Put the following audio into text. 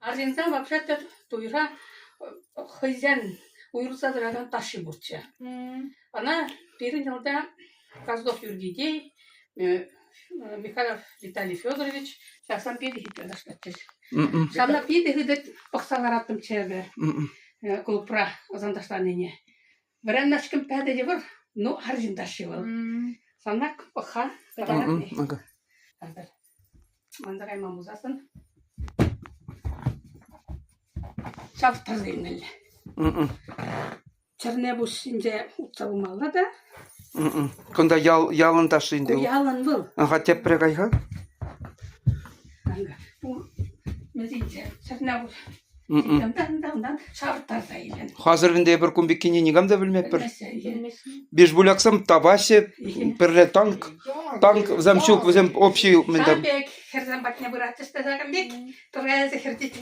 Арҫынсем вообще-то туйра хӑйсен уйрӑлса тӑракан ташши пурччӗ. Ӑна пирӗн ялта Козлов Юргидей, Михайлов Виталий Федорович ҫаксем питӗ хитре ташлатчӗҫ. Ҫавна питӗ хытӑ пӑхса лараттӑмччӗ эпӗ клубра ӑсан ташланине. Вӗреннӗшкӗн пӗтӗ йывӑр, ну арҫын ташши вӑл. Сана пӑх-ха, Манса кайман пулсассӑн ҫав тӑрса илмелле. Чӗрне пуҫ ҫинче утса пымалла та. Кунта ял, ялӑн ташши ӗнтӗ. Ку ялӑн вӑл. Аха, тепре кай-ха. Чӗрне пуҫ ҫавӑрттарса илен. Хазыр ӗнтӗ эпир кун пеккине никам та пӗлмеппӗр. Бижбуляксем тапаҫҫӗ, пӗрре танк, танк вӗсем ҫук, вӗсем общий мӗн там. Ҫавӑн пек хӗрсем патне пыратчӗҫ те ҫакӑн пек, пӗрре эсӗ хӗртет.